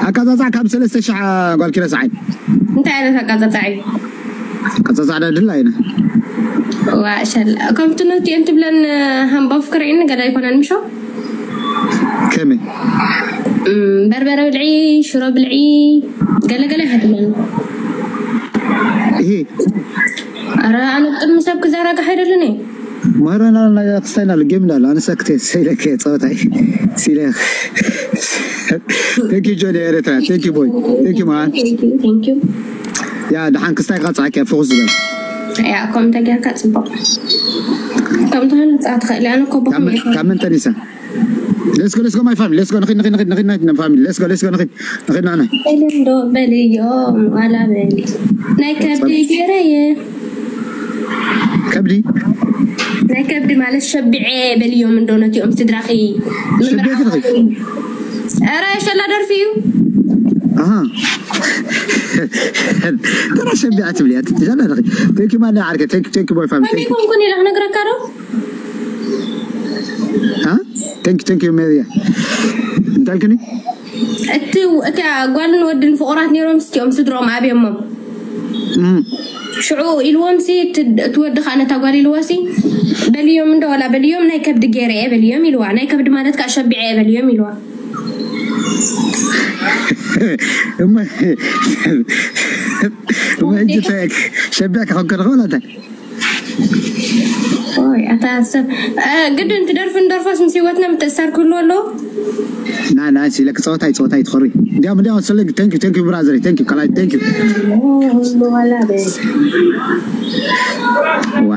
ኣቃጻጻዕ ካብ ሰለስተ ሽሕ ጓል ኪረስ ዓይን። እንታይ ዓይነት ኣቃጻጻዕ እዩ? ቀጻጻዕ ዳ ድላ ኢና። ዋ ሸላ ከምቲ ነቲ እንትብለን ሃምባፍ ክርእኒ ገለ ኣይኮነን ምሾ? ከመይ? በርበረ ብልዒ፣ ሽሮ ብልዒ፣ ገለገለ ይሃትብለን። ይሄ ኣረ ኣነ ቅድሚ ሰብ ክዘራጋሕ ኣይደልን እየ። ማረና። ክስታይና ጌም እንዳለ ኣነ ሰክቴ ሰይለከ ጸወታይ ሲለ። Thank you Johnny ኤርትራ። Thank you boy. Thank you man. Thank you, thank you. ያ ደሓን ክስታይ ቃጽዓክ ፎኩስ ዝበል። ያ ከምተ ጌርካ ጽቡቕ። ከምተ ሆነ ጻ ትኽእል ኣነ ኮቦ ካብ መን ተኒሳ? Let's go, let's go my family. Let's go. ንኺድ ንኺድ ንኺድ ንኺድ ንኺድ family. Let's go, let's go ንኺድ ንኺድ ንኺድ። በልንዶ በልዮም ዋላ በሊ ናይ ከብዲ ገይረየ። ከብዲ ናይ ከብዲ ማለት ሸቢዐ በልዮም እንዶ ነቲኦም ስድራኺ ሸቢዐ ትልኺ? ኧረ ሸላ ደርፊ እዩ። ኣሃ። ተራ ሸቢዐ ትብሊ ኣቲ ትዛና። Thank you ማለ ዓርከ። Thank you, thank you boy family. Thank you. ኮንኩን ኢለ ክነግረካ ዶ? አ? Thank you, thank you ሜሪያ። እንታልክኒ? እቲ እቲ ጓልን ወድን ፍቑራት ነይሮም ስቲኦም ስድሮም ኣብዮሞም እም። ሽዑ ኢልዎም ሲ እቲ እቲ ወዲ ከዓ ነታ ጓል ኢልዋ ሲ በልዮም እንዶ ዋላ በልዮም ናይ ከብዲ ገይረ እየ በልዮም ኢልዋ። ናይ ከብዲ ማለት ከዓ ሸቢዐ እየ በልዮም ኢልዋ። እሞ እሞ ሕጂ እንታይ ሸቢዕካ ኮንከ ንኸውላታ ኦይ ኣታ ሰብ ግድን ትደርፍን ደርፎስ ምስ ህይወትና ምትእሳር ክህሉ ኣለዎ። ና ና ሲለ ክጸወታ ይጸወታ ይትኸሪ። እንዲያም እንዲያም ሰለ thank you, thank you brother. Thank you ካልኣይ thank you. ዋላ በ ዋ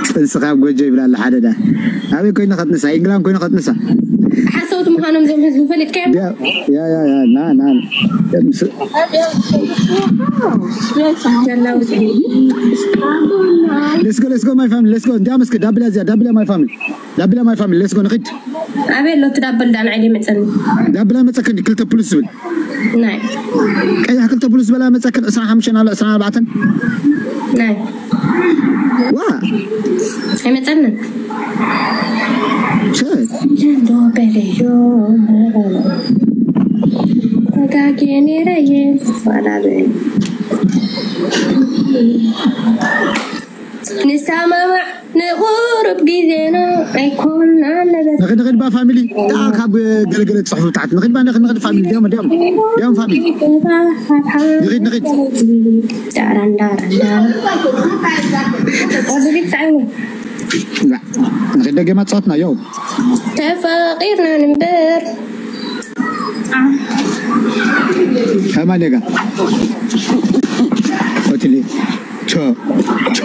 ጥንስኻ ኣብ ጎጆ ይብላ ኣሎ ሓደ ዳ ኣበይ ኮይነ ከጥንሳ? ኢንግላንድ ኮይነ ከጥንሳ? ሓሰውቲ ምዃኖም ዞም ህዝቢ ፈሊጥካዮም። ያ ያ ያ ና ና ምስ- Let's go, let's go my family. Let's go. እንዲያም እስኪ ዳብላ እዚያ ዳብላ my family. ዳብላ my family. Let's go ንኺድ። ኣበይ ኣሎ እቲ ዳበል ዳ ንዓይ መፀኒ? ዳብላ መፀክኒ ክልተ ፕሉስ ዝብል ናይ ቀያሕ ክልተ ፕሉስ ዝበላ መፀክን ዕስራን ሓሙሽተን ኣሎ ዕስራን ኣርባዕተን ናይ ዋ ኣይመፀንን። ሸ እንዶ በለዮ ተጋጌ ነይረየ ፋላበ ንሰማማዕ ንቁሩብ ግዜና ኣይኮና ነበረ ንኽድ ንኽድ ባ ፋሚሊ ደኣ ካብ ገለገለ ፅሑፍ ብታሕት ንኽድ ባ ንኽድ ንኽድ ፋሚሊ ዲያም ዲያም ዲያም ፋሚሊ ንኽድ ንኽድ ንኽድ ደገማ ፃወትና ዮ ተፋቂርና ንንበር ከማን ደጋ ሆቴል ቾ ቾ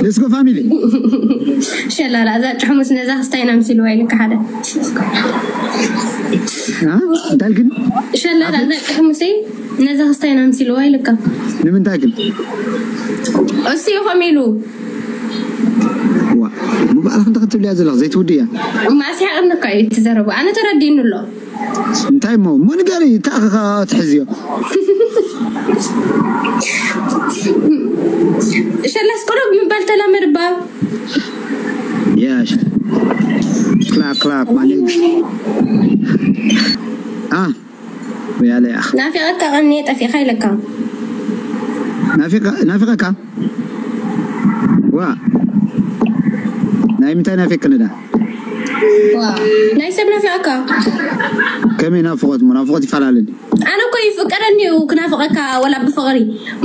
Let's go family. ሸላላ እዛ ጭሕሙስ ነዛ ክስታይና ምሲልዋ ኢልካ ሓደ አ? እንታይ ግን ሸላላ እዛ ጭሕሙስ ነዛ ክስታይና ምሲልዋ ኢልካ ንምንታይ ግን እሱ ይኸም ኢሉ ዋ ምባዕልክ እንተ ክትብልያ ዘለክ ዘይትውድያ ማስያቕ እነካ እዩ ትዘረቡ ኣነ ተረዲእኑ ኣሎ እንታይ እሞ እሞ ንገሪ ተኣኸኻ ትሕዝዮ ሸላስ ቆሎብ ምባል ተላመድ ባ Yes. Clap, clap, my nigga. Ah, ያለ ናፊቐካ ቀኒ ጠፊኻ ኢለካ ናፊቐካ ዋ ናይ ምንታይ ናፊቅኒ ዳ ዋ ናይ ሰብ ናፊቐካ ከመይ ናፍቆት ሞ ናፍቆት ይፈላለል ኣነ እኮ ይፍቀደኒ እዩ ክናፍቐካ ወላ ብፍቕሪ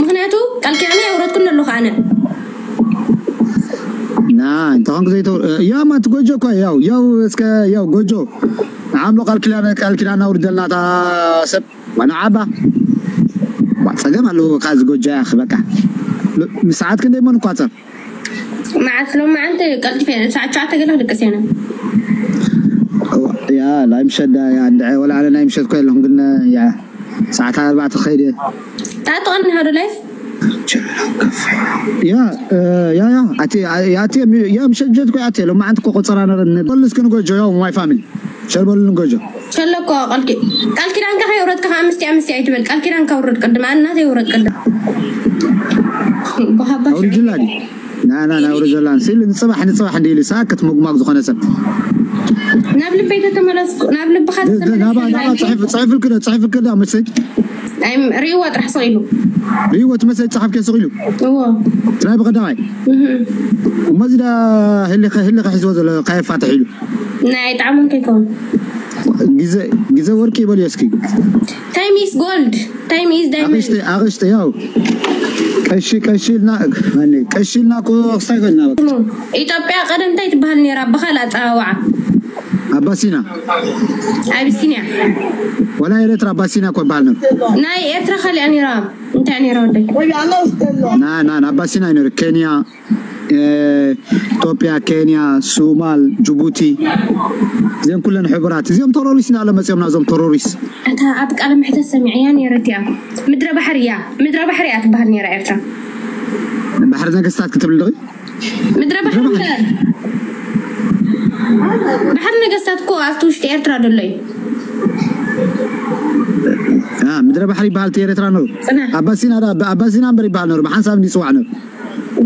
ምክንያቱ ቃል ኪዳና የውረድኩ ኣለኹ ኣነ ና እንተኾንኩ ዘይተው ያማ እቲ ጎጆ እኳ ያው ያው እስከ ያው ጎጆ ንዓምሎ ቃል ኪዳን ቃል ኪዳን ኣውርደልና እታ ሰብ ዋና ዓባ ዋ ጸገም ኣለዎ ካዚ ጎጆ ያኽ በቃ ሰዓት ክንደይ ሞ ንቋጸር መዓት ሎም መዓንቲ ቀልጢፈ ሰዓት ሸዓተ ገለ ክድቅስ እየ ያ ናይ ምሸት ዳ ያ እንድዐ ወላ ኣነ ናይ ምሸት እኮ የለኹም ግን ያ ሰዓት ኣርባዕተ ክኸይድ እየ ታጥቐኒ ሃዶ ላይፍ ያ ያ ያ ኣቲ ኣቲ ያ ምሸት ጀት እኮ ኣቲ ሎም መዓንቲ እኮ ቆጸራ ነረ ንበልስ ግን ጎጆ ያው my family ሸር በሉልን ጎጆ። ሸለኮ ቃል ኪ- ቃል ኪዳንካ ከየውረድካ ከዓ ምስቲ ምስቲ ኣይትበል። ቃል ኪዳንካ ውረድ ቅድም፣ ኣናተ ይውረድ ቅድም። በሃባ ኣውሪጅላ ዲ ናና ናውሪ ዘላን ሲል ንፅባሕ ንፅባሕ እንዲ ኢሉ ሰዓት ክትምጉማግ ዝኾነ ሰብ ናብ ልበይ ተተመለስኩ፣ ናብ ልብኻ ተተመለስኩ። ናባ ናባ ፅሕፍ ፅሕፍልክ ዶ ፅሕፍልክ ዶ መሰጅ ሪእዋ ጥራሕ ሰቕ ኢሉ። ሪእዎ እቲ መሰጅ ፀሓፍከ ስቕ ኢሉ እዎ ትራይ ብቐዳማይ እህ። እሞ እዚ ዳ ህልኸ ህልኸ ሒዝዎ ዘሎ ካየፋትሕ ኢሉ ናይ ጣዕሙን ከይከውን ግዘ ግዘ ወርቂ ይበልዮ እስኪ ታይም ኢስ ጎልድ፣ ታይም ኢስ ዳይመንድ። ኣቕሽተ ኣቕሽተ ያው ቀሺ ቀሺ ኢልና ማነይ ቀሺ ኢልና እኮ ክስታይ ኮይንና በቃ ኢትዮጵያ ቀደም እንታይ ትበሃል ነይራ ብኻል ኣፀዋውዓ? ኣባሲና ኣቢሲንያ። ወላ ኤረትራ ኣባሲና እኮ ይበሃል ነሩ ናይ ኤርትራ ካሊኣ ነይራ። እንታይ ነይራ ወደይ? ና ና ና ኣባሲና እዩ ነሩ ኬንያ ኢትዮጵያ ኬንያ ሶማል ጅቡቲ እዚኦም ኩለን ሕቡራት እዚኦም ተሮሪስት ናለ መፅኦም ናዞም ተሮሪስት እታ ኣብ ቃለ መሕተት ሰሚዐያ ነይረ እቲኣ። ምድረ ባሕሪ እያ፣ ምድረ ባሕሪ እያ ትበሃል ነይራ ኤርትራ። ባሕሪ ነገስታት ክትብል ድኺ ምድረ ባሕሪ እምበር ባሕሪ ነገስታት እኮ ኣብቲ ውሽጢ ኤርትራ ዘሎ እዩ። ምድረ ባሕሪ ይበሃል እቲ ኤረትራ ነሩ ኣባሲና ኣባሲና እምበር ይበሃል ነሩ ብሓንሳብ እንዲፅዋዕ ነሩ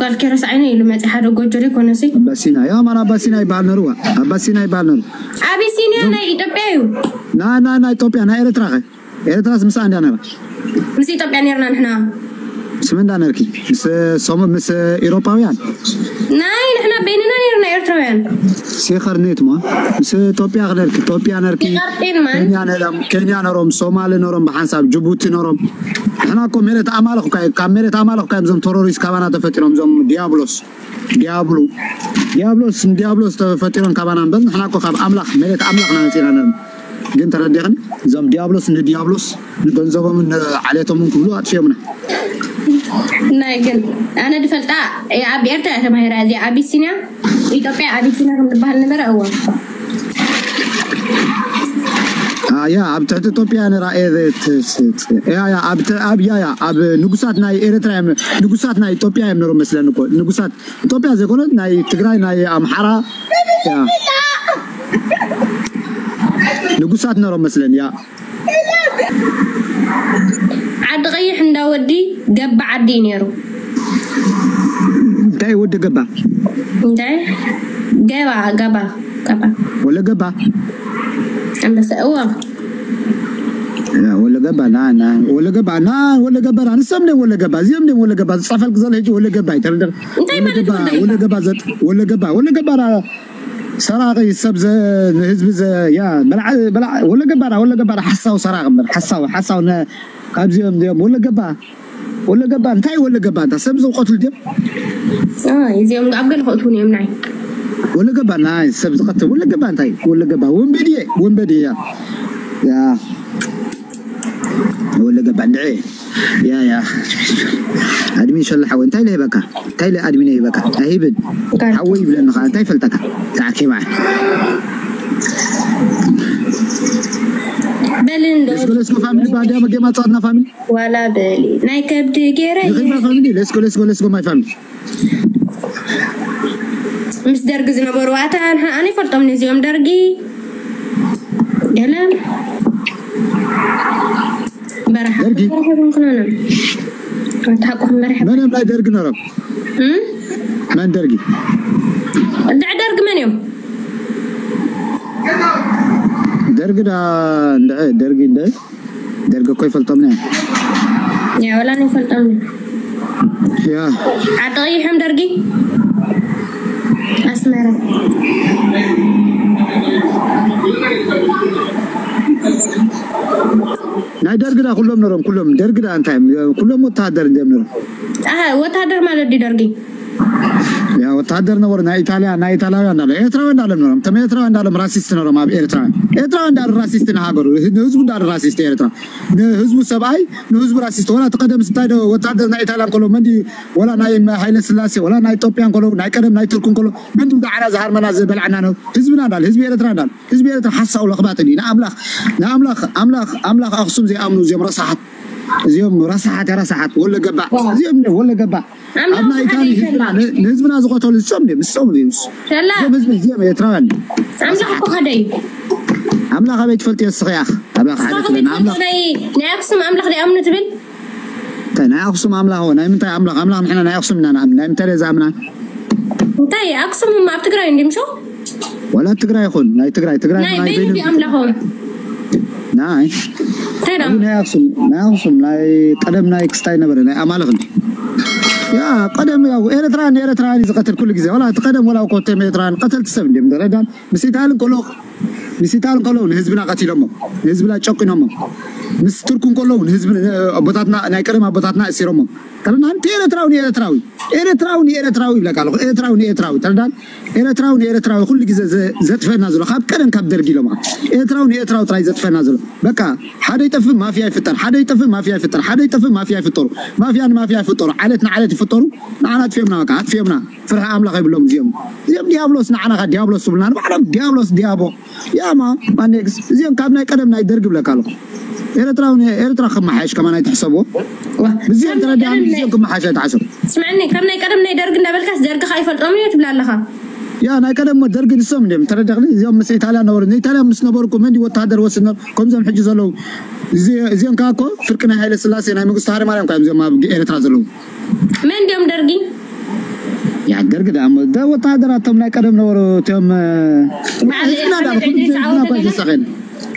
ጓል ከረስዓይነ ኢሉ መፂ ሓደ ጎጆ ደይ ኮነሲ ኣባሲና ያው ማን ኣባሲና ይበሃል ነሩ ኣባሲና ይበሃል ነሩ ኣቢሲንያ ናይ ኢትዮጵያ እዩ። ና ና ና ኢትዮጵያ ናይ ኤረትራ ኸ ኤረትራስ ምስኣ እንዳ ነራ ምስ ኢትዮጵያ ነርና ንሕና ምስ መን እንዳ ነርኪ ምስ ሶም ምስ ኤሮፓውያን ናይ ንሕና በይንና ነርና ኤርትራውያን ሴኸርኔት ሞ ምስ ኢትዮጵያ ክነርኪ ኢትዮጵያ ነርኪ ኢቃርቴን ማን ኬንያ ነሮም ኬንያ ነሮም ሶማሊ ነሮም ብሓንሳብ ጅቡቲ ነሮም ንሕና እኮ መሬት ኣማልኽ እኳ እዩ ካብ መሬት ኣማልኽ እኳ እዮም እዞም ተሮሪስት ካባና ተፈጢሮም እዞም ዲያብሎስ ዲያብሎ ዲያብሎስ ንዲያብሎስ ተፈጢሮም ካባና እምበር ንሕና እኮ ካብ ኣምላኽ መሬት ኣምላኽ ኢና መፂና ነርና ግን ተረዲኽኒ እዞም ዲያብሎስ ንዲያብሎስ ንገንዘቦምን ንዓሌቶምን ክብሉ ኣጥፊኦምና ናይ ግን ኣነ ድፈልጣ እያ ኣብ ኤርትራ እያ ተማሂራ እዚኣ ኣቢሲንያ ኢትዮጵያ ኣቢሲንያ ከም ዝበሃል ነበረ እዎ ያ ኣብ ትሕቲ ኢትዮጵያ ነራ ኣብ ያ ያ ኣብ ንጉሳት ናይ ኤርትራ እዮም ንጉሳት ናይ ኢትዮጵያ እዮም ነሩ መስለን እኮ ንጉሳት ኢትዮጵያ ዘይኮነ ናይ ትግራይ ናይ ኣምሓራ ያ ንጉሳት ነሮም መስለን ያ ዓዲ ቀይሕ እንዳ ወዲ ገባ ዓዲ እዩ ነይሩ እንታይ ወዲ ገባ እንታይ ገባ ገባ ገባ ወለ ገባ ኣንበሳ እዋ ወለ ገባ ና ና ወለ ገባ ና ወለ ገባ ና ንሶም ደ ወለ ገባ እዚኦም ደ ወለ ገባ ዝጻፈልክ ዘሎ ሕጂ ወለ ገባ ይተረደ እንታይ ማለት ነው ወለ ገባ ዘጥ ወለ ገባ ወለ ገባ ሰራቂ ሰብ ንህዝቢ ያ በላዕ በላዕ ወለ ገባ ና ወለ ገባ ሓሳው ሰራቂ በር ሓሳው ሓሳው ካብዚኦም ዚኦም ወለ ገባ ወለ ገባ እንታይ ወለ ገባ እንታ ሰብ ዝውቀትሉ ድዮም እዚኦም ኣብ ገለ ክእትውን እዮም ናይ ወለ ገባ ናይ ሰብ ዝቀትል ወለ ገባ እንታይ ወለ ገባ ወንበዴ ወንበዴ እያ ያ ወለ ገባ እንድዒ ያ ያ ኣድሚን ሸላ ሓወይ እንታይ ለሂበካ እንታይ ለኣድሚን ይበካ ኣይህብን ሓወይ ይብለኒ ከዓ እንታይ ይፈልጠካ ተዓኪባ በል እንዶ ለስኮ ለስኮ ፋሚሊ ባዲያ መጌማ ጻትና ፋሚሊ ዋላ በሊ ናይ ከብዲ ገይረ ይኽማ ፋሚሊ ለስኮ ለስኮ ለስኮ ማይ ፋሚሊ ምስ ደርጊ ዝነበሩ ኣታ ኣነ ይፈልጦም ነዚኦም ደርጊ ገለ በረሓ ደርጊ? በረሓ ክንኮነና ኣታሓቁ መረሕ መን እዮም ናይ ደርጊ ነሮም መን ደርጊ እንድዕ ደርጊ መን እዮም ደርጊ ዳ እንድዐ ደርጊ እንደ ደርጊ እኮ ይፈልጦም ነ ያ ወላ ንፈልጦም ያ ዓዲ ቀይሖም ደርጊ ኣስመራ ናይ ደርጊ ዳ ኩሎም ነሮም ኩሎም ደርጊ ዳ እንታይ ኩሎም ወታሃደር እንዲም ነሮም ኣሀ ወታደር ማለት ዲ ደርጊ ያ ወታደር ነበሩ ናይ ኢታሊያ ናይ ኢታሊያውያን እንዳለ ኤርትራውያን እንዳለ ነሮም ተም ኤርትራውያን እንዳለ ራሲስት ነሮም ኣብ ኤርትራ ኤርትራውያን እንዳለ ራሲስት ንሃገሩ ንህዝቡ እንዳለ ራሲስት ኤርትራ ንህዝቡ ሰብኣይ ንህዝቡ ራሲስት ወላ ተቀደም ስታይ ወታደር ናይ ኢታሊያ እንከሎ መንዲ ወላ ናይ ሃይለ ስላሴ ወላ ናይ ኢትዮጵያ እንከሎ ናይ ቀደም ናይ ቱርክ እንከሎ መንዲ ብዛዕና ዝሃርመና ዝበልዓና ነው ህዝብና እንዳለ ህዝቢ ኤርትራ እንዳለ ህዝቢ ኤርትራ ሓሳው ለኽባጥን እዩ ንኣምላኽ ንኣምላኽ ኣምላኽ ኣምላኽ ኣክሱም ዘይኣምኑ እዚኦም ረሳሓት እዚኦም ረሳሓት ረሳሓት ወለገባ እዚኦም ወለገባ ኣብ ናይ ኢታሊ ህዝብና ንህዝብና ዝቆተሉ ዝሶም ድዮም ዝሶም ድዮም ሰላ እዞም ህዝቢ እዚኦም ኤርትራውያን ኣምላኽ እኮ ሓደ እዩ ኣምላኽ ኣበይ ትፈልጥዮ ንስኺ ኢኻ? ኣምላኽ ሓደ ንስኻ ትብለና። ከመይ ኣምላኽ ትፈልጦ ናይ ናይ ኣክሱም ኣምላኽ ዲኣ እምኑ ትብል? እንታይ ናይ ኣክሱም ኣምላኽ ሆ? ናይ ምንታይ ኣምላኽ? ኣምላኽ ንሕና ናይ ኣክሱም ኢና ንኣምን። ናይ ምንታይ ዛ ኣምና? እንታይ ኣክሱም ኣብ ትግራይ እንዲ ምሾ? ወላ ትግራይ ይኹን ናይ ትግራይ ትግራይ ናይ ናይ በይኑ በይኑ ዲ ኣምላኾም? ናይ እንታይ ዳ ኣብ ናይ ኣክሱም ናይ ኣክሱም ናይ ቀደም ናይ ክስታይ ነበረ ናይ ኣማልኽ እንዲ ያ ቀደም ያው ኤርትራ ንኤርትራ ዝቀትል ኩሉ ግዜ ወላ እቲ ቀደም ወላ ኮቴም ኤርትራ ቀተልቲ ሰብ እንዲም ተረዳን። ምስ ኢታሊ ከሎ ምስ ኢታሊ ከሎ ንህዝብና ቀቲሎሞ፣ ንህዝብና ጨቂኖሞ። ምስ ቱርክ ከሎ ንህዝብ ኣቦታትና ናይ ቀደም ኣቦታትና እሲሮሞ። ተረዳን። ኤርትራዊ ንኤርትራዊ ኤርትራዊ ንኤርትራዊ ይብለካ ኣለኹ። ኤርትራዊ ንኤርትራዊ ተረዳን። ኤርትራዊ ንኤርትራዊ ኩሉ ግዜ ዘ- ዘጥፈና ዘሎ ካብ ቀደም ካብ ደርጊ ኢሎም ኤርትራዊ ንኤርትራዊ ጥራይ ዘጥፈና ዘሎ በቃ ሓደ ይጠፍእ ማፍያ ይፍጠር፣ ሓደ ይጠፍእ ማፍያ ይፍጠር፣ ሓደ ይጠፍእ ማፍያ ይፍጠሩ፣ ማፍያ ንማፍያ ይፍጠሩ፣ ዓለት ንዓለት ይፍጠሩ። ንዓና ኣጥፊኦምና በቃ ኣጥፊኦምና። ፍርሒ ኣምላኽ የብሎም እዚኦም። እዚኦም ዲያብሎስ ንዓና ካ ዲያብሎስ ትብሉና ንባዕሎም ዲያብሎስ ዲያቦ ያማ ማኔክስ እዚኦም ካብ ናይ ቀደም ናይ ደርጊ ብለካ ኣለኹ። ኤርትራዊ ን- ኤርትራ ክመሓየሽ ከማን ኣይትሕሰብዎ። እዚኦም ተረዳእኒ እዚኦም ክመሓየሽ ኣይትሓሰቡ። ስምዕኒ ካብ ናይ ቀደም ናይ ደርጊ እንዳበልካስ ደርጊ ካ ይፈልጦም እዩ ትብል ኣለኻ። ያ ናይ ቀደም ደርጊ ንሶም እንዲም ተረዳእኒ። እዚኦም ምስ ኢታልያ ነበሩ። ንኢታልያ ምስ ነበሩ እኮ መን ድዩ ወተሃደር ወስድ ነሩ? ከምዞም ሕጂ ዘለዉ እዚ- እዚኦም ከዓ እኮ ፍርቂ ናይ ሃይለ ስላሴ ናይ መንግስቱ ሃይለማርያም እኮ እዮም እዚኦም ኣብ ኤርትራ ዘለዉ። መን እንዲኦም ደርጊ? ያ ደርጊ ደኣ እሞ ደ ወተሃደራቶም ናይ ቀደም ነበሩ። እቶም እ፣ በዓል ህዝብና ደኣ ሓመድ ኩሉ ዕድሪስ ህዝብና ዓወተ እኮ እዩ ገለ? ዘሳቀየና።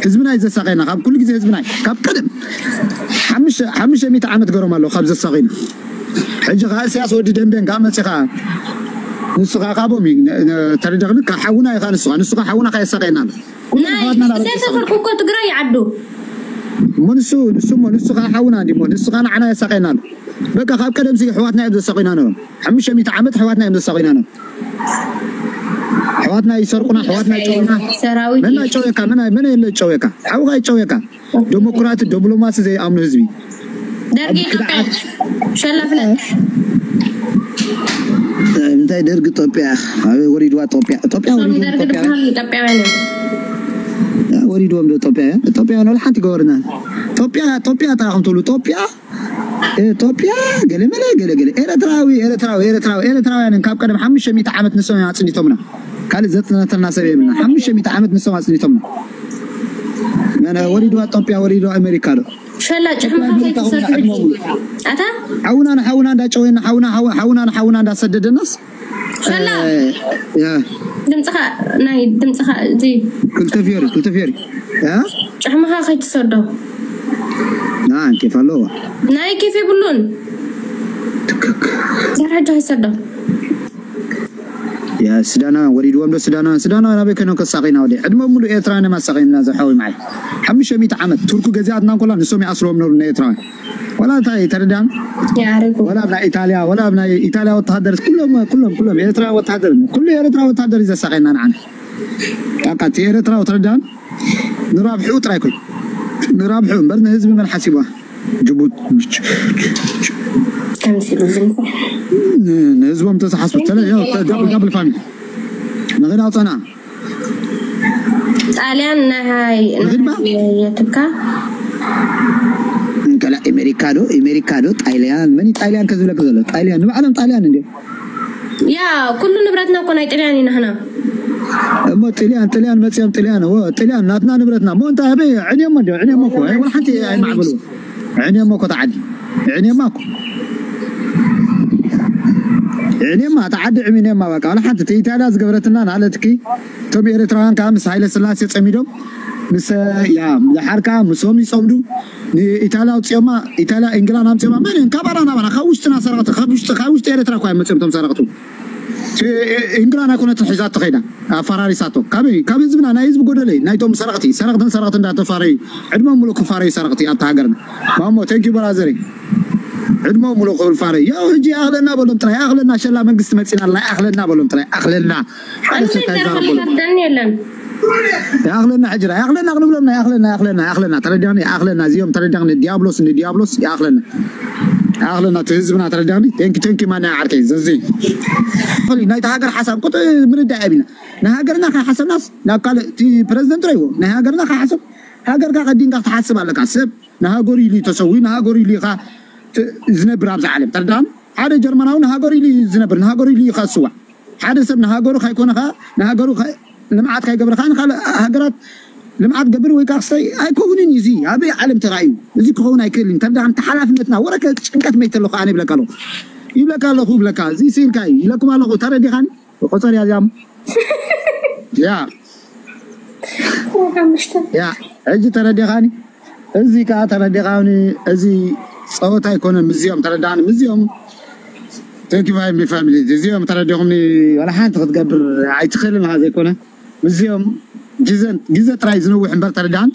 ህዝብና እዩ ዘሳቀየና ካብ ኩሉ ግዜ ህዝብና እዩ። ካብ ቀደም ሓሙሽተ ሓሙሽተ ሚእቲ ዓመት ገሮም ኣለዉ ካብ ዘሳቀዩና። ሕጂ ከዓ እስያስ ወዲ ደንቤን ከዓ መፂኻ ንሱ ከዓ ካብኦም እዩ ነ- ነ- ተረዳእኒ። ካብ ሓውና ኢኻ ንሱ ከዓ ንሱ ከዓ ሓውና ከዓ የሳቀየና ኣሎ። ኩሎም ናይ ኣሕዋትና ናበይ እሰይ ተሳቀዩ? ሰፈርኩ እኮ ትግራይ ይዓዱ። እሞ ንሱ ንሱ እሞ ንሱ ከዓ ሓውና እንዲ እሞ ንሱ ከዓ ንዓና የሳቀየና ኣሎ። በቃ ካብ ቀደም ሲ ኣሕዋትና እዮም ዘሳቀዩና ነሮም። ሓሙሽተ ሚእቲ ዓመት ኣሕዋትና እዮም ዘሳቀዩና ነሮም። ኣሕዋትና ይሰርቁና፣ ኣሕዋትና ይጨውዩና። ሰራዊት መን ኣጨውየካ? መን ኣይ- መን የለ ጨውየካ? ሓውኻ ይጨውየካ። ዲሞክራሲ ዲፕሎማሲ ዘይኣምኑ ህዝቢ። ደርጊ ኢትዮጵያ ሸላ ፍለጥ። እንታይ ደርጊ ኢትዮጵያ ኣበይ ወሪድዋ? ኢትዮጵያ ኢትዮጵያ እቶም ወሪድዋ ደርጊ ኢትዮጵያ ዝበሃል ኢትዮጵያውያን እዮም። ወሪድዎም ዶ ኢትዮጵያ? ኢትዮጵያ ወላ ሓንቲ ገበርና ኢትዮጵያ ኢትዮጵያ ጥራኹም ትብሉ ኢትዮጵያ ኢትዮጵያ ገለ መለ ገለ ገለ ኤርትራዊ ኤርትራዊ ኤርትራዊ ኤርትራውያን ካብ ቀደም ሓሙሽተ ሚእቲ ዓመት ንሶም እዮም ኣጽኒቶምና። ካልእ ዘጽነተና ሰብ የብልና። ሓሙሽተ ሚእቲ ዓመት ንሶም ኣጽኒቶምና። መን ወሪድዋ ኢትዮጵያ ወሪድዋ ኣሜሪካ ዶ? ሸላ ጭሕምኻ ከይትሰርሕ ሕጂ። ኣታ ሓውና ንሓውና እንዳጨወየና ሓውና ሓው- ሓውና ንሓውና እንዳሰደደናስ ሸላ እ፣ ያ ድምፅኻ ናይ ድምፅኻ እዚ ክልተ ፊዮሪ ክልተ ፊዮሪ ያ ጭሕምኻ ከይትሰዶ። ና እንኬፍ ኣለዋ ናይ ኬፍ የብሉን። ዘርሕጃ ይሰዶ። ያ ስዳና ወሪድዎም ዶ ስዳና ስዳና ናበይ ከይኖም ከሳቂና ወዲ ዕድመ ሙሉ ኤርትራ ነማሳቂና ዘሓዊ ማይ ሓሙሽተ ሚእቲ ዓመት ቱርኩ ገዚኣትና እንኮላ ንሶም ይኣስርዎም ነሩ ንኤርትራውያን። ወላ እንታይ ተረዳን? ያረጉ ወላ ኣብ ናይ ኢታልያ ወላ ኣብ ናይ ኢታልያ ወተሃደር ኩሎም ኩሎም ኩሎም ኤርትራ ወተሃደር ኩሉ ኤርትራ ወተሃደር እዩ ዘሳቀየና ንዓና። በቃ እቲ ኤርትራ ተረዳን ንራብሑ ጥራይ ኮይኑ ንራብሑ እምበር ንህዝቢ መን ሓሲባ ጅቡቲ ከምሲሉ ዝምሰል ንህዝቦም ተተሓስቡ ተለ ያው ዳብል ዳብል ፋሚሊ ንኽዳ ኣውፀና ጣልያን ናይ ንኽድማ የትካ እንከላ ኣሜሪካ ዶ ኣሜሪካ ዶ ጣልያን መን እዩ ጣልያን ከዝብለክ ዘሎ ጣልያን ንባዕሎም ጣልያን እንዲ ያ ኩሉ ንብረትና እኮ ናይ ጥልያን ኢና ህና እሞ ጥልያን ጥልያን መፅኦም ጥልያን ዎ ጥልያን ናትና ንብረትና እሞ እንታይ ኣበይ ዕንዮሞ እንዲ ዕንዮሞ እኮ ኣይ ወላ ሓንቲ ኣይማዕበሉ ዕንዮሞ እኮ ተዓዲ ዕንዮማ እኮ ዕንዮማ ተዓዲ ዕሚንዮማ በቃ ወላ ሓንቲ እቲ ኢታልያ ዝገበረትና ናለትኪ እቶም ኤርትራውያን ከዓ ምስ ሃይለ ስላሴ ፀሚዶም ምስ ያ ዝሓርካ ምስኦም ይፀምዱ ንኢታልያ ኣውፅኦማ ኢታልያ እንግላን ኣምፅኦማ መን እዮም ካባና ናባና ካብ ውሽጥና ሰረቅቲ ካብ ውሽጢ ካብ ውሽጢ ኤርትራ እኳ እዮም መፅኦም እቶም ሰረቅቱ እንግላን ኣይኮነትን ሒዛቶ ከይዳ ኣፈራሪሳቶ ካበይ ካብ ህዝብና ናይ ህዝቢ ጎደለይ ናይቶም ሰረቅቲ ሰረቅትን ሰረቅቲ እንዳተፋረዩ ዕድመ ሙሉእ ክፋረዩ ሰረቅቲ ኣብታ ሃገርና ማሞ ቴንኪ በራዘሪ ዕድመ ሙሉእ ክብል ፋረዩ ያው ሕጂ ኣኽለና በሎም ጥራይ ኣኽለና ሸላ መንግስቲ መፂና ኣለና ኣኽለና በሎም ጥራይ ኣኽለና ሓደ ሰብ እንታይ ይዛረብ በሎም ደን የለን ይኣኽለና ሕጂ ይኣኽለና ክንብሎም ናይ ኣኽለና ይኣኽለና ይኣኽለና ተረዳኒ ይኣኽለና እዚኦም ተረዳኒ ዲያብሎስ ንዲያብሎስ ይኣኽለና ይኣኽለና እቲ ህዝብና ተረዳኒ ቴንኪ ቴንኪ ማና ዓርከይ ዘዚ ናይታ ሃገር ሓሳብ ቁጥ ምርዳእ ኣብና ናይ ሃገርና ከይሓሰብናስ ናብ ካልእ እቲ ፕረዚደንት ረይዎ ናይ ሃገርና ከይሓሰብ ሃገርካ ቀዲምካ ክትሓስብ ኣለካ ሰብ ንሃገሩ ኢሉ ተሰዊ ንሃገሩ ኢሉ ኢኻ ዝነብር ኣብዚ ዓለም ተረዳኒ ሓደ ጀርመናዊ ንሃገሩ ኢሉ ዝነብር ንሃገሩ ኢሉ ይኸስዋ ሓደ ሰብ ንሃገሩ ካይኮነ ከዓ ንሃገሩ ልምዓት ካይገብረ ከዓ ንካልእ ሃገራት ልምዓት ገብር ወይ ከዓ ክስታይ ኣይከውንን እዩ። እዚ ኣበይ ዓለም ተራእዩ? እዚ ክኸውን ኣይክእልን። ተረዳእካ? ሓላፍነትና ወረከ ጭንቀት መይተ ኣለኹ ኣነ ይብለካ ኣለኹ፣ ይብለካ ኣለኹ፣ ይብለካ እዚ ስኢልካ እዩ ኢለኩም ኣለኹ። ተረዲኻኒ? ቆፀር ያዚያም ያ ያ ሕጂ ተረዲኻኒ? እዚ ከዓ ተረዲኻኒ? እዚ ፀወታ ኣይኮነን። ምዚኦም ተረዳእኒ? ምዚኦም twenty five family እዚኦም ተረዲኹምኒ? ዋላ ሓንቲ ክትገብር ኣይትኽእልን ኢኻ ዘይኮነ? ምስዚኦም ግዘ ግዘ ጥራይ ዝነውሕ እምበር ተረዳን።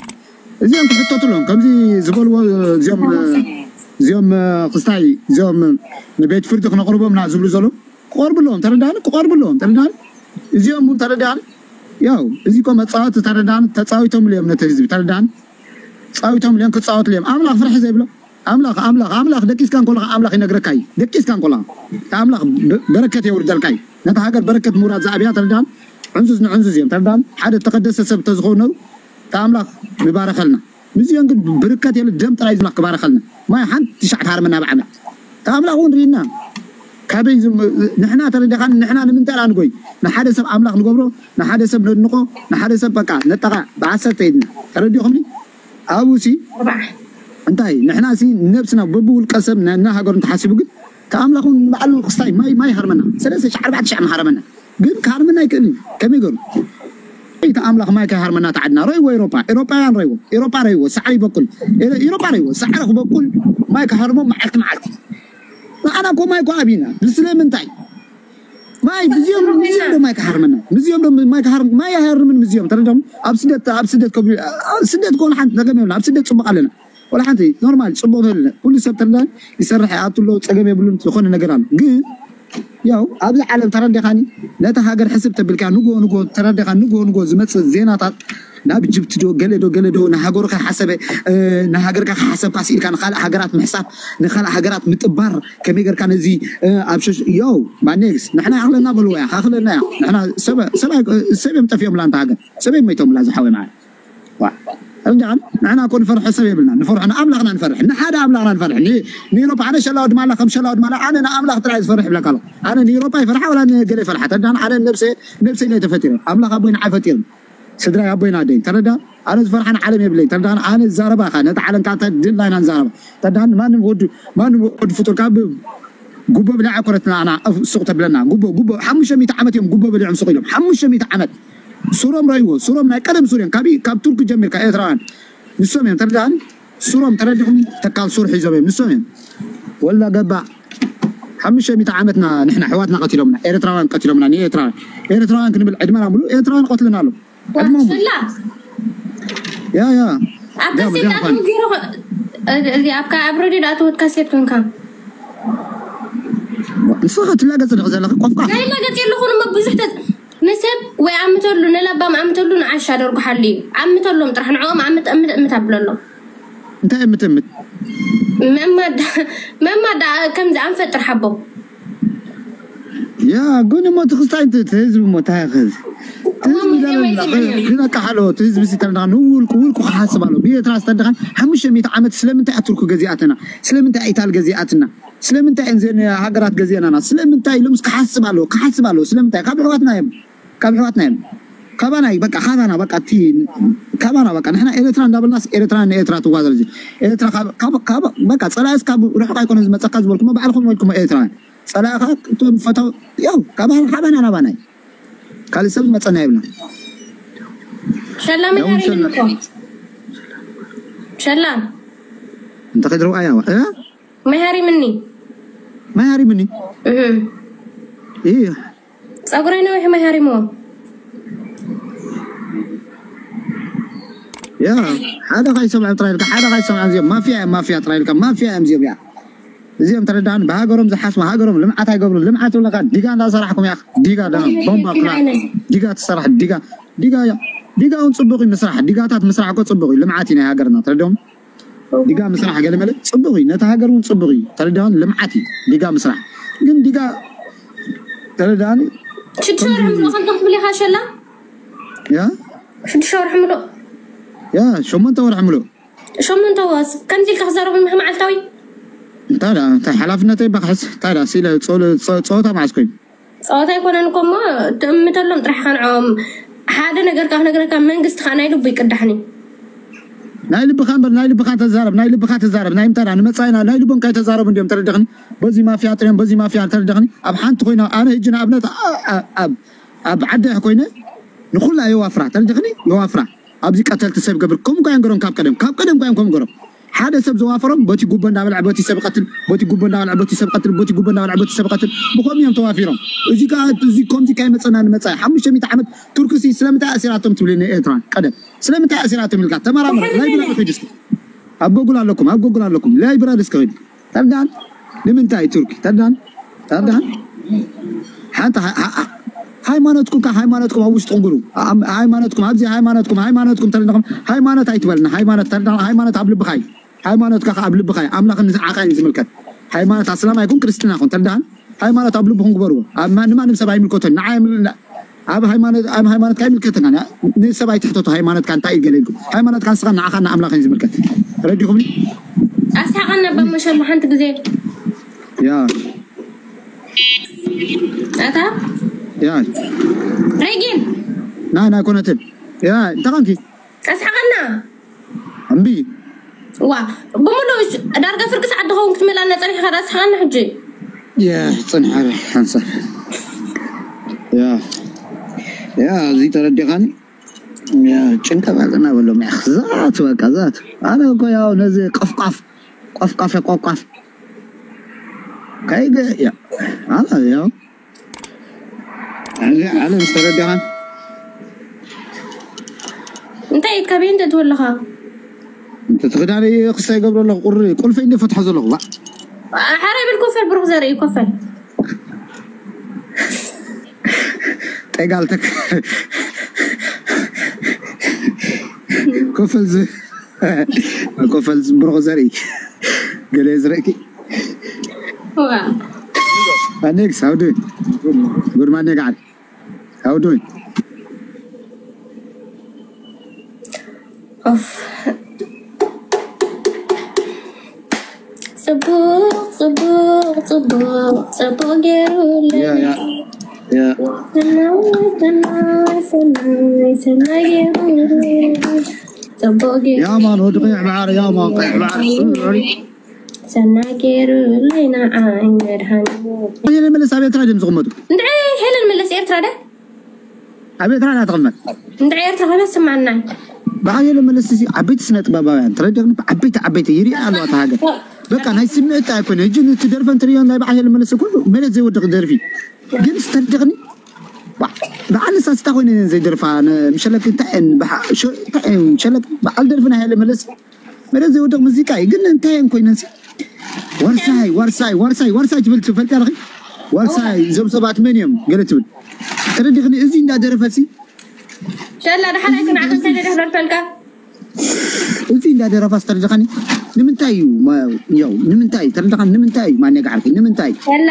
እዚኦም ክሕተቱ ኣለዎም ከምዚ ዝበልዎ እዚኦም እዚኦም ክስታይ እዚኦም ንቤት ፍርዲ ክነቕርቦም ና ዝብሉ ዘሎ ክቐርቡ ኣለዎም ተረዳን ክቐርቡ ኣለዎም ተረዳን። እዚኦም እውን ተረዳን ያው እዚ ኮ መፃወቲ ተረዳን ተፃዊቶም እዮም ነቲ ህዝቢ ተረዳን። ፃዊቶም እዮም ክፃወቱ እዮም። ኣምላኽ ፍርሒ ዘይብሎ ኣምላኽ ኣምላኽ ኣምላኽ ደቂስካ እንኮለኻ ኣምላኽ ይነግረካ እዩ። ደቂስካ እንኮለኻ እቲ ኣምላኽ በ- በረከት የውርደልካ እዩ። ነታ ሃገር በረከት ምውራድ ዝኣብያ ተረዳን። ዕንዙዝ ንዕንዙዝ እዮም ተረዳን። ሓደ ተቀደሰ ሰብ ተዝኸውን ነሩ እቲ ኣምላኽ ምባረኸልና። ምስዚኦም ግን ብርከት የለ ደም ጥራይ ዝምላኽ ክባረኸልና። ማይ ሓንቲ ሻዕ ትሃርመና ብዓመት እቲ ኣምላኽ እውን ርኢና። ካበይ ዝም- ንሕና ተረዲኻን ንሕና ንምንታይ ኢና ንጎይ? ንሓደ ሰብ ኣምላኽ ንገብሮ ንሓደ ሰብ ነድንቆ ንሓደ ሰብ በቃ ነጠቓ ብዓሰርተ ኢድና ተረዲኹምኒ? ኣብኡ ሲ እንታይ ንሕና ሲ ነብስና በብውልቀ ሰብ ነና ሃገሩ እንተሓሲቡ ግን ተኣምላኹ ንባዕሉ ክስታይ ማይ ማይ ሃርመና ሰለስተ ሺሕ ኣርባዕተ ሺሕ ሃረመና ግን ክሃርመና ኣይክእልን። ከመይ ገሩ እቲ ኣምላኽ ማይ ከይሃርመና ተዓድና ረይዎ ኤሮፓ ኤሮፓውያን ረይዎ ኤሮፓ ረይዎ ሳዕሪ ይበቁል ኤሮፓ ረይዎ ሳዕሪ ክበቁል ማይ ክሃርሞ መዓልቲ መዓልቲ ንዓና እኮ ማይ እኮ ኣብና ስለምንታይ ማይ ብዚኦም ብዚኦም ዶ ማይ ክሃርመና ብዚኦም ዶ ማይ ክሃርም ማይ ኣይሃርምን ብዚኦም ተረዳም ኣብ ስደት ኣብ ስደት ከብ ስደት ኮን ሓንቲ ተገም የብላ ኣብ ስደት ጽቡቅ ኣለና ወላ ሓንቲ ኖርማል ጽቡቅ ተልና ኩሉ ሰብ ተረዳን ይሰርሕ ኣትሎ ጸገም የብሉን ዝኾነ ነገር ኣሎ ግን ያው ኣብዚ ዓለም ተረዲኻኒ ነታ ሃገር ሕስብ ተብልካ ንጎ ንጎ ተረዲኻ ንጎ ንጎ ዝመጽእ ዜናታት ናብ ጅብቲ ዶ ገለ ዶ ገለ ዶ ንሃገሩ ከይሓሰበ ንሃገርካ ከይሓሰብካ ስኢልካ ንካልእ ሃገራት ምሕሳብ ንካልእ ሃገራት ምጥባር ከመይ ገርካ ነዚ ኣብ ሸሽ ዮ ማኔግስ ንሕና ይኣኽለና በልዎ ያ ካኽለና ያ ንሕና ሰብ እዮም ጠፊኦምላ እንታ ሃገር ሰብ እዮም መይቶምላ ዝሓወ ማለት ርዳን ንሕና እኮ ንፈርሖ ሰብ የብልና ንፈርሖ ንኣምላኽና ንፈርሕ ንሓደ ኣምላኽና ንፈርሕ ንኤሮፓ ኣነ ሸላዊ ድማ ከም ሸላዊ ድማ ኣነ ንኣምላኽ ጥራይ ዝፈርሕ ይብለካ ኣለኹ ኣነ ንኤሮፓ ይፈርሓ ወላ ንገለ ይፈርሓ ተዳን ኣነ ነብሰ ነብሰ ኢለ ተፈጢረ ኣምላኽ ኣቦይ ንዓይ ፈጢርኒ ስድራይ ኣቦይን ኣደይን ተረዳ ኣነ ዝፈርሓን ዓለም የብለይ ተረዳ ኣነ ዝዛረባ ኢኻ ነቲ ዓለም ካታ ድላ ኢና ንዛረባ ተዳ ማንም ወዱ ማንም ወዱ ፍጡር ካብ ጉቦ ብላ ኣኮረትና ኣና ሱቅ ተብለና ጉቦ ጉቦ ሓሙሽተ ሚእቲ ዓመት እዮም ጉቦ በሊዖም ሱቅ ኢሎም ሓሙሽተ ሚእቲ ዓመት ሱሮም ረይዎ ሱሮም ናይ ቀደም ሱር እዮም ካብ ካብ ቱርክ ጀሚርካ ኤርትራውያን ንሶም እዮም ተረዳን ሱሮም ተረዲኹም ተካል ሱር ሒዞም እዮም ንሶም እዮም ወላ ገባ ሓሙሽተ ሚእቲ ዓመትና ንሕና ኣሕዋትና ቀቲሎምና ኤርትራውያን ቀቲሎምና ንኤርትራውያን ኤርትራውያን ክንብል ዕድመና ሙሉ ኤርትራውያን ቀትልና ኣሎ ዕድመ ሙሉ ሽላ ያ ያ ኣብ ደም- ካሴት ደም ኣትወት ኳን። ገይሩ ኸ- እዚ- እዚ ኣብ ካ- ኣብ ሬድዮ ኣትወት ካሴት ኮንካ ንስኻ ትላገጽ ዲኺ ዘለኺ ቆፍቃ ናይ ላገጽ የለኹን እሞ ብዙሕ ተ- ንሰብ ወይ ኣምተሉ ንለባም ኣምተሉ ንዓሻ ደርጉሓሉ እዩ ኣምተሎም ጥራሕ ንዕኦም ኣምት ኣምት ኣምት ኣብለሎም እንታይ የምትምት መማዳ መማዳ ከምዚ ኣንፈጥር ሓቦ ያ ግን እሞ ትክስታይ ህዝቢ እሞ እንታይ ክዝ ህዝቢ ዘለና ክነቃሓሎ እቲ ህዝቢ ሲተረና ንውልቁ ውልቁ ክሓስብ ኣሎ ብኤርትራ ዝተደኻን ሓሙሽተ ሚእቲ ዓመት ስለምንታይ ኣትርኩ ገዚኣትና ስለምንታይ ኢታል ገዚኣትና ስለምንታይ እንዘን ሃገራት ገዚኣናና ስለምንታይ ኢሎም ክሓስብ ኣሎ ክሓስብ ኣሎ ስለምንታይ ካብ ሕዋትና እዮም ካብ ሕዋትና እዮም ካባና እዩ በቃ ካባና በቃ እቲ ካባና በቃ ንሕና ኤርትራ እንዳበልናስ ኤርትራ ንኤርትራ ትዋዘር እዚ ኤርትራ ካብ ካብ ካብ በቃ ጸላእስ ካብ ርሑቕ ኣይኮነ ዝመጸካ ዝበልኩሞ ባዕልኹም ወልኩሞ ኤርትራ ጸላእኻ እቶም ፈታው ያው ካባና ካባና ናባና እዩ ካልእ ሰብ ዝመጸና የብልና ሸላ ምን ያው ሀሪ ሸላ- ምንኮ ሸላ እንተ ከድረው ኣያ እ መሃሪ ምኒ ማይ ሃሪምኒ እህ ይህ ጸጉረይ ነዊሕ መሃሪሞ ያ ሓደ ካይሰምዐ ጥራይ ኢልካ ሓደ ካይሰምዐ እዚኦም ማፍያ እዮም ማፍያ ጥራይ ኢልካ ማፍያ እዮም እዚኦም ያ እዚኦም ተረዳን ብሃገሮም ዝሓስቡ ሃገሮም ልምዓት ኣይገብሩ ልምዓት ይብለካ ዲጋ እንዳሰራሕኩም ያ ዲጋ ዳ ቦምባ ክላ ዲጋ ትሰራሕ ዲጋ ዲጋ ያ ዲጋ እውን ፅቡቅ እዩ ምስራሕ ዲጋታት ምስራሕ እኮ ፅቡቅ እዩ ልምዓት እዩ ናይ ሃገርና ተረዲኦም ዲጋ ምስራሕ ገለ መለ ፅቡቅ እዩ ነቲ ሃገር እውን ፅቡቅ እዩ ተረዳን ልምዓት እዩ ዲጋ ምስራሕ ግን ዲጋ ተረዳን ሽዱሽተ ወርሒ ምሉእ ከምቶም ትብል ኢኻ ሸላ ያ ሽዱሽተ ወርሒ ምሉእ ያ ሸሞንተ ወርሒ ምሉእ ሸሞንተ ወስ ከምዚ ኢልካ ክዛረቡ ምህ መዓልታዊ እንታይ ዳ እንታይ ሓላፍነተይ ባክሕስ እንታይ ዳ ሲለ ፀወታ መዓስ ኮይኑ ፀወታ ኣይኮነን እኮ እሞ ትእምተሎም ጥራሕ ከንዕኦም ሓደ ነገር ካብ ክነግረካ፣ መንግስቲ ከዓ ናይ ልቡ ይቅዳሕኒ። ናይ ልብኻ እምበር፣ ናይ ልብኻ ተዛረብ፣ ናይ ልብኻ ተዛረብ። ናይ ምተራ ንመጻኢና ናይ ልቦም ከይተዛረቡ እንዲዮም ተረድኽኒ። በዚ ማፍያ ጥሪዮም፣ በዚ ማፍያ ተረድኽኒ። ኣብ ሓንቲ ኮይና ኣነ ህጂ ንኣብነት ኣ- ኣ- ኣብ ኣብ ዓዲ ኮይነ ንኹላ የዋፍራ ተረድኽኒ፣ የዋፍራ ኣብዚ ቀተልቲ ሰብ ገብር ከም ኳ ገሮም ካብ ቀደም ካብ ቀደም ኳ ከም ገሮም ሓደ ሰብ ዘዋፈሮም በቲ ጉቦ እንዳበልዐ በቲ ሰብ ቀትል በቲ ጉቦ እንዳበልዐ በቲ ሰብ ቀትል በቲ ጉቦ እንዳበልዐ በቲ ሰብ ቀትል ብኸም እዮም ተዋፊሮም። እዚ ከዓ እዚ ከምዚ ካይ መፀና ንመፃ ሓሙሽተ ሚእቲ ዓመት ቱርክሲ ስለምንታይ ኣሲራቶም ትብሊ ንኤርትራ ቀደም ስለምንታይ ኣሲራቶም ኢልካ ተመራመር። ናይ ብላ ሒድስቲ ኣብ ጎጉል ኣለኩም ኣብ ጎጉል ኣለኩም ላይ ብራ ደስ ከይድ ተርዳን ንምንታይ ቱርኪ ተርዳን ተርዳን ሓንቲ ሃ- ሃ- ሃ- ሃይማኖትኩም ካብ ሃይማኖትኩም ኣብ ውሽጥኩም ግሩ ኣም- ሃይማኖትኩም ኣብዚ ሃይማኖትኩም ሃይማኖትኩም ተረዳኹም። ሃይማኖት ኣይትበልና። ሃይማኖት ተረዳ ሃይማኖት ኣብ ልብኻ እዩ። ሃይማኖትካ ከኣ ኣብ ልብኻ እዩ። ኣምላኽ ንዓኻ እዩ ዝምልከት። ሃይማኖት ኣስላም ኣይኩን ክርስትና ይኹን ተረዳን ሃይማኖት ኣብ ልብኹም ግበርዎ። ኣብ ማ- ንማንም ሰብ ኣይምልከቶን። ንዓ ኣብ ሃይማኖት ኣብ ሃይማኖትካ ይምልከተና። ንሰብ ኣይትሕተቱ። ሃይማኖትካ እንታይ እዩ ገለ ኢልኩም። ሃይማኖትካ ንስኻ ንዓኻ ንኣምላኽ እዩ ዝምልከት። ረዲኹምኒ? ኣስሓቐና ባመሸሉ ሓንቲ ግዜ ያ ኣታ ያ ሬጊን ናይ ናይ ኮነትን ያ እንታይ ኮንኪ? ኣስሓቐና እምቢ ዋ ብምሉእ ዳርጋ ፍርቂ ሰዓት ድኸውን ክትመላና ጸኒሕካ ዳ ኣስሓቐና ሕጂ። ያ ጽንሐ ሓንሳብ ያ ያ እዚ ተረዲኻኒ። ያ ጭንቀት ኣለና በሎም። ያ ዛት በቃ ዛት ኣነ እኮ ያው ነዚ ቆፍቋፍ ቆፍቋፍ ቆቋፍ ከይገ ያ ኣላ ያው እዚ ዓለም ዝተረዳኻን እንታይ ኢትካ ቤን ተትወለኻ እንተ ትኽዳነ ክስታይ ገብሮ ኣለኹ። ቁሪ ቁልፈይ እንደ ፈትሖ ዘለኹ ዋ ሓራይ ብል ኮፈል ብሩኽ ዘርኢ ኮፈል ጠጋልተክ ኮፈል ዝ ኮፈል ብሩኽ ዘርኢ ገለ ዝርእኪ ዋ ኣኔክስ how doing? Good morning ጋር how doing? ኦፍ ጽቡቕ ጽቡቕ ጽቡቕ ጽቡቕ ገይሩ ያ ያ ያ ሰናይ ሰናይ ሰናይ ሰናይ ገይሩ ጽቡቕ ገይሩ يا مان ودقيع بعر يا مان قيع بعر سوري ሰናይ ገይሩ ለይና ዓይን መድሃኒ أنا لما لسه أبي تراجم زغمته እንድዒ ሄለን መለስ ኤርትራ ደ أبي تراجم أتغمت እንድዒ ኤርትራ ከመ ስማና ብሓየለ መለስ እዚ ዓበይቲ ስነ ጥበባውያን ተረዲኽኒ ዓበይቲ ዓበይቲ ይሪኣ ኣለዋ እታ ሃገር በቃ ናይ ስምዒት ኣይኮነ ሕጂ እቲ ደርፈን ትሪኦ ናይ ብሓየለ መለስ ኩሉ መሬት ዘይወድቕ ደርፊ ግን ዝተረዲኽኒ በዓል ንሳስታ ኮይነ ዘይደርፋ ምሸለክ እንታይ ምሸለክ በዓል ደርፊ ናይ ሃይለ መለስ መሬት ዘይወድቕ ሙዚቃ እዩ ግን እንታይ ኮይነን ወርሳይ ወርሳይ ወርሳይ ወርሳይ ትብል ትፈልጥ ኣለኺ ወርሳይ እዞም ሰባት መን እዮም ገለ ትብል ተረዲኽኒ እዚ እንዳደረፈሲ ሸላ ደሓን ኣይትንዓት እንታይ ደደፍረልፈልካ እዚ እንዳደረፋ ዝተረድኻኒ ንምንታይ እዩ ያው ንምንታይ ተረድኻ ንምንታይ እዩ ማነጋዓርኪ ንምንታይ ሸላ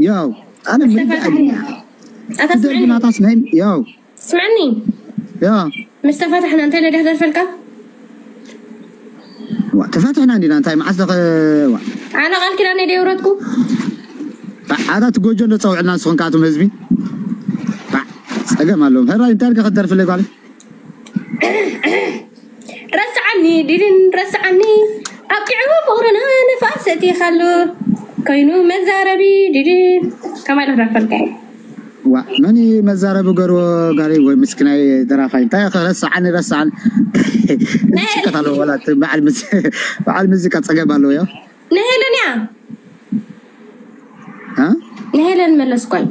ያው ኣነ ምንታይ ኣታ ስምዕኒ ናታስ ናይ ያው ስምዕኒ ያ ምስ ተፋታሕና እንታይ ደደፍረልፈልካ ዋ ተፋትሕና እንዲና እንታይ መዓስ ደኸ ዋ ኣነ ቃል ኪዳን ደውረትኩ ኣታ ትጎጆ እንዶ ጸውዕልና ንስኹም ከኣቶም ህዝቢ ጸገም ኣለዎም። ሕራይ እንታይ ኢልካ ክትደርፍለይ ጓለይ? ረስዓኒ ዲድን ረስዓኒ ኣብቂዑ ፍቕርና ንፋስ እቲኻሉ ኮይኑ መዛረቢ ዲድን ከማይ ልኽረፈልካ እዩ ዋ መን እዩ መዛረቢ ገርዎ ጋለይ ወይ ምስክናይ ደራፋይ እንታይ ኢኻ ረስዓኒ ረስዓኒ ሽቀት ኣለዎ ወላ እቲ በዓል ሙዚ- በዓል ሙዚቃ ጸገም ኣለዎ ያ ንሄለን እያ ها ንሄለን መለስኳይ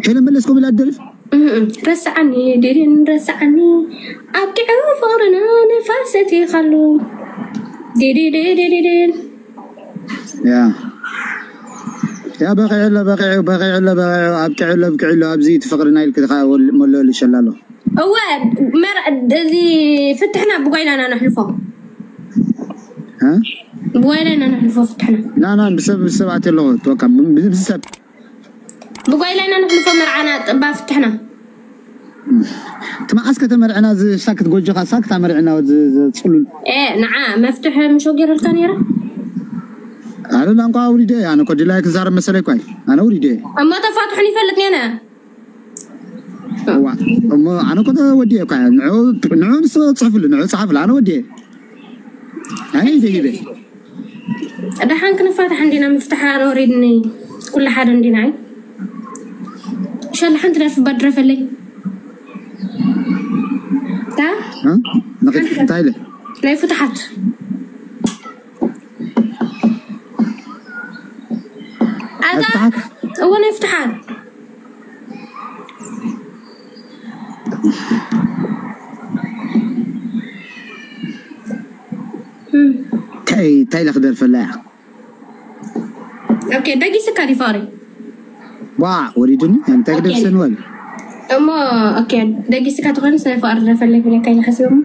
ሄለን መለስኩም ኢላ ትደርፍ እህ፣ ረስዓኒ ዲድን ረስዓኒ ኣብቂዑ ፍቕርና ንፋስ እቲኻሉ ዲዲዲዲዲድን ያ ያ በቂዑ ኣሎ በቂዑ በቂዑ ኣሎ በቂዑ ኣብቂዑ ኣሎ ኣብቂዑ ኣሎ ኣብዚ እቲ ፍቕርና ኢልክ ከዓ ወል- መለሉ ይሸላ ኣሎ እወ መር- እዚ ፍትሕና ብጓይላና ነሕልፎ እ? ብጓይላና ነሕልፎ ፍትሕና ና ና ብሰብ ብሰብ ኣትየ ኣለኹ ተወካ ብሰብ ብጓይላና ነሕልፎ መርዓና ጥባ ፍትሕና እቲ መዓስ ከተመርዕና ዝሳክት ጎጆኻ ሳክት ኣመርዕና ዝፅሉል ኤ ንዓ መፍትሒ ምሾ ገይረልካ ነይረ ኣረ ላንቋ ውሪደ ኣነ ኮ ድላይ ክዛረብ መሰለይ ኳይ ኣነ ውሪደ እሞ ተፋትሑን ይፈልጥ ነነ እዋ እሞ ኣነ እኮ ወዲየ እኳ ንዑ ንዑ ንስ ጽሕፍሉ ንዑ ጽሓፍሉ ኣነ ወዲየ ኣነ ይደይበ ደሓን ክንፋታሕ እንዲና ምፍትሓ ኣነ ወሪድኒ ኩሉ ሓደ እንዲና ሸላ ሓንቲ ደርፊ ባድረፈለይ ታ እንታይ ኢለ ናይ ፍትሓት ኣታ እወ ናይ ፍትሓት እንታይ እንታይ ኢለ ክደርፈላ እያ ኦኬ ደጊስካ ዲፋሪ ዋ ወሪድኒ እንታይ ክደርሰን ወል እሞ ኦኬ ደጊስካ ትኾንስ ናይ ፍቃር ድረፈለይ ብለካ ኢለ ሓሲቦም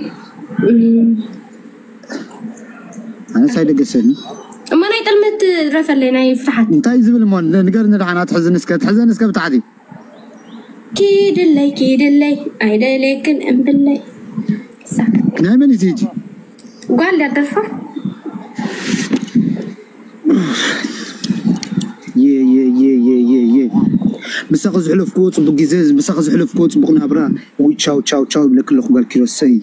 ኣነስ ኣይደገሰኒ እሞ ናይ ጥልመት ድረፈለይ ናይ ፍትሓት እንታይ ዝብል እሞ ንገርኒ ደሓን ኣትሕዝኒ እስከ ትሕዘኒ እስከ ብታሕቲ ኪድለይ ኪድለይ ኣይደልየክን እምብለይ ናይ መን እዩ እዚ ጓል ዳደርፋ ምሳኺ ዝሕለፍክዎ ፅቡቅ ግዜ ምሳኺ ዝሕለፍክዎ ፅቡቅ ናብራ ውይ ቻው ቻው ቻው ይብለኪ ኣለኹ ጓል ኪሮሰይ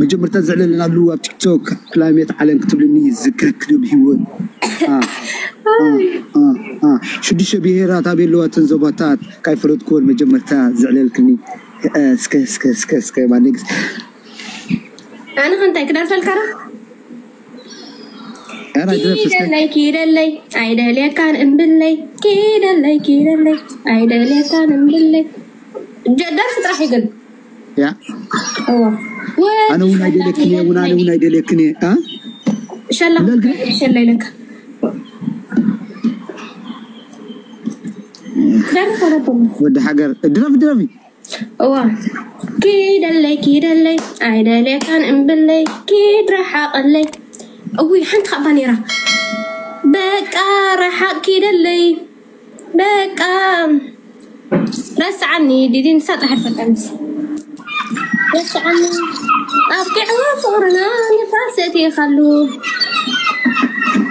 መጀመርታ ዘዕለለናሉ ኣብ ቲክቶክ ክላይሜት ዓለም ክትብልኒ ዝክርክ ዶ ብሂወት ሽዱሽተ ብሄራት ኣበይ ኣለዋ እተን ዞባታት ካይፈለጥክወን መጀመርታ ዘዕለልክኒ እስከ እስከ እስከ እስከ ማነግስ ኣነ ከንታይ ክደርፈልካ ዶ ኧረ ግደፍ እስከ ኪደለይ ኪደለይ ኣይደልየካን እምብለይ ኪደለይ ኪደለይ ኣይደልየካን እምብለይ ጀ- ደርፊ ጥራሕ ይግል ያ ኣነ እውን ኣይደልየክን እየ እውን ኣነ እውን ኣይደልየክን እየ አ? ሸላ ሸላ ኢለካ ደርፊ ነበሩ ወዲ ሃገር ድረፊ ድረፊ እዋ ኪደለይ ኪደለይ ኣይደልየካን እምብለይ ኪድ ረሓቐለይ እውይ ሓንቲ ካብ ባኔራ በቃ ረሓቕ ኪደለይ በቃ ረስዓኒ ዲዲ ንሳ ጥራሕ ትፈልጣ ምስ ረስዓኒ ኣብቂዕዎ ፍቕርና ንፋስ እትኢኻሉ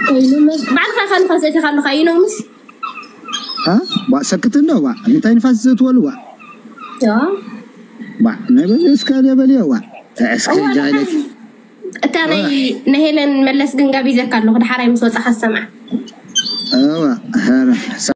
ኮይኑ ባዕልኻ ኢኻ ንፋስ እትኢኻሉ ካይኖምስ ዋ ሰክት እንዶ ዋ እንታይ ንፋስ ዝእትወሉ ዋ ዋ ናይ በዚ እስከ በልዮ ዋ እስከ ጃይለት እታ ናይ ነሄለን መለስ ግን ጋቢዘካ ኣለኹ ድሓራይ ምስ ወፃኻ ዝሰምዓ እዋ ኧረ